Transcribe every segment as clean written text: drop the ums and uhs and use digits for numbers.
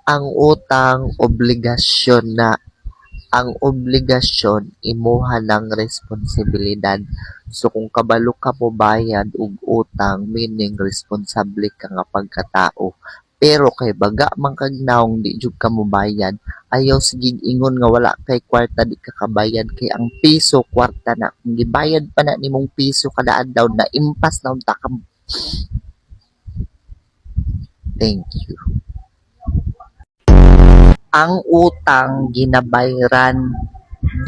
Ang utang obligasyon na. Ang obligasyon imuha ng responsibilidad. So kung kabalo ka mobayad og utang, meaning responsable ka nga pagkatao. Pero kay baga man kag nawong, di jud ka mobayad. Ayaw sige ingon nga wala kay kwarta, di ka kabayad, kay ang piso kwarta na. Kung gibayad pa na nimong piso kada adlaw, na impas na unta ka. Thank you. Ang utang ginabayran,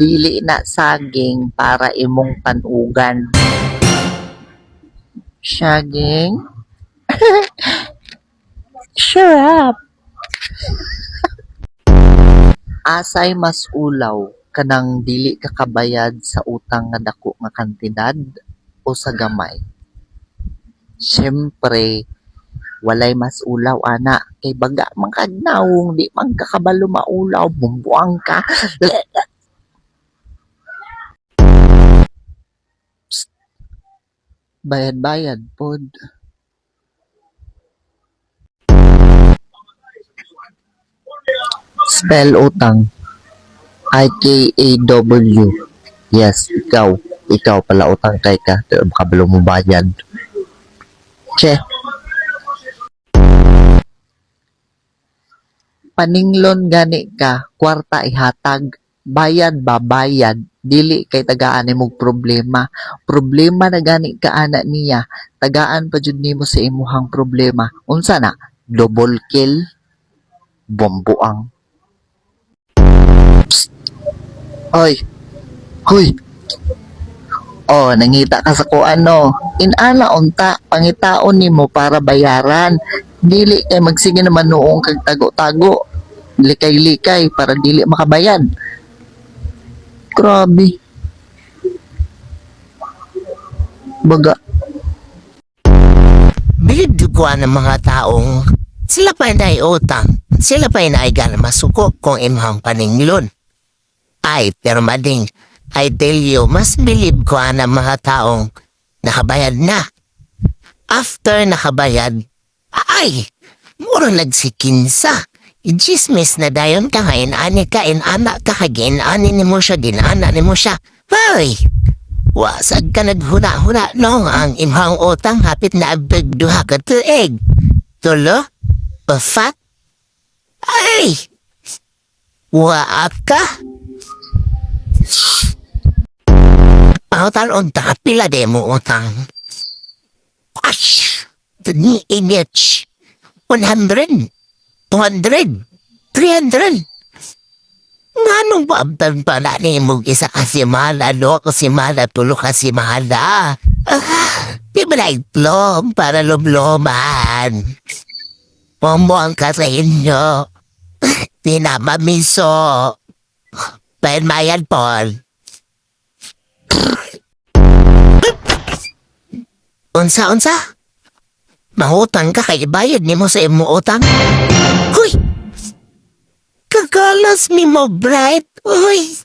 dili na saging para imong tanugan. Saging? Shut up! Asay mas ulaw, kanang dili ka kabayad sa utang nga dako nga kantidad o sa gamay? Syempre, walay mas ulaw ana kay baga man kag nawong, di man ka kabalo maulaw, bumbuang ka. Psst. Bayad-bayad pod. Spell utang. IKAW. Yes, ikaw. Ikaw pala utang kay ka. Pero kabalo mo bayad. Che. Paninglon gani ka, kwarta ihatag. Bayad ba, bayad. Dili kay tagaan nimog problema. Problema na gani ka ana niya. Tagaan pa jud nimo sa imuhang problema. Unsa na? Double kill? Bomboang. Psst. Hoy. Hoy. Oh, nangita ka sa kuan no. Inana unta, pangitaon nimo para bayaran. Dili kay magsige naman noong kag tago-tago. Likay-likay para dili makabayad. Grabe. Baga. Bilib ko ng mga taong sila pa na utang, sila pa na masuko kung imong paninglon. Ay, pero mading, I tell you, mas bilib ko ang mga taong nakabayad na. After nakabayad, ay, muro nagsikinsa. I-chismis na dayon ka nga, inani ka, inana ka, ginani ni mo siya, ginana ni mo siya. Ay, wasag ka naghuna-huna, no, ang imong utang hapit na abig 2 ka tuig. Tulo? Upat? Ay! Waat ka? Pangutan unta, pila de mo utang? Ash! Ni image. 100, 200, 300. Nganong paamtan pa na ni mo isa ka semana, no ka semana, 3 ka semana? Ah, di ba na itlog para lumluman? Pumuang ka sa inyo. Pinamamiso. Bayad Paul. Unsa, unsa? Mahutang ka kay bayad nimo sa imo utang? Huy! Kagalas mi mo, Bright. Uy!